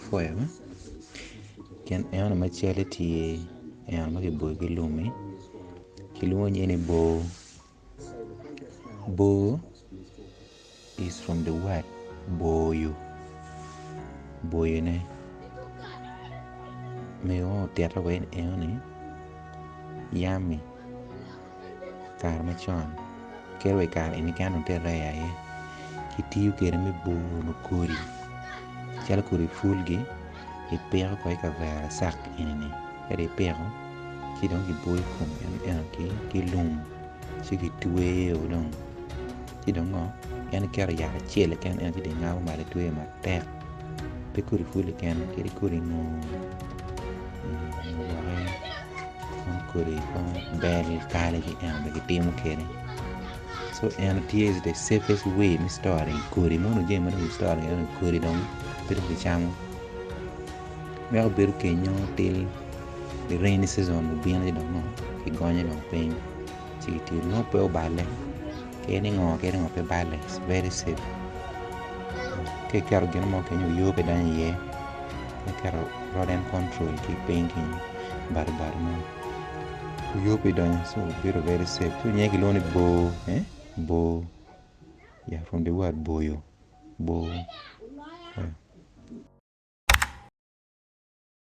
Apwoyo gin enoni ma calle tye eno ma kiboyo ki lummi kilwongo nyinge ni boo boo is from the word boyo boyone mego mo otite wa ni enoni yami kare macon kadi wa i kare eni keken dong tye rare aye kitiyo kwede me boyo kodi calo kodi pulgi kipiko kwede i kavera cak enini ka dong ipiko ci dong kiboyo kom eno ki lum ci kitweyo dong ci dong ngo en iketo yat acel keken ento ci dong ingabo malo itweyo matek pe kodi pul keken kadi kodi ngo kodi bel kal eno bene kitimo kwede so eno tye the safest way me storing kodi mono jami ma dong i storing kodi dong pe dong kicamo weko bedo kenyo till the rainy season obino ci dong kigonyo dong piny ci kitiyo nongo pe oballe kadi ni ngo kadi ni ngo pe balle it's very safe ka iketo gin mo kenyo oyoo pe donyo iye ka iketo rodent control ki piny kenyo bado bado mo oyoo pe donyo so bedo very safe so nyinge kilwongo ni boo boo yeah from the word boyo boo.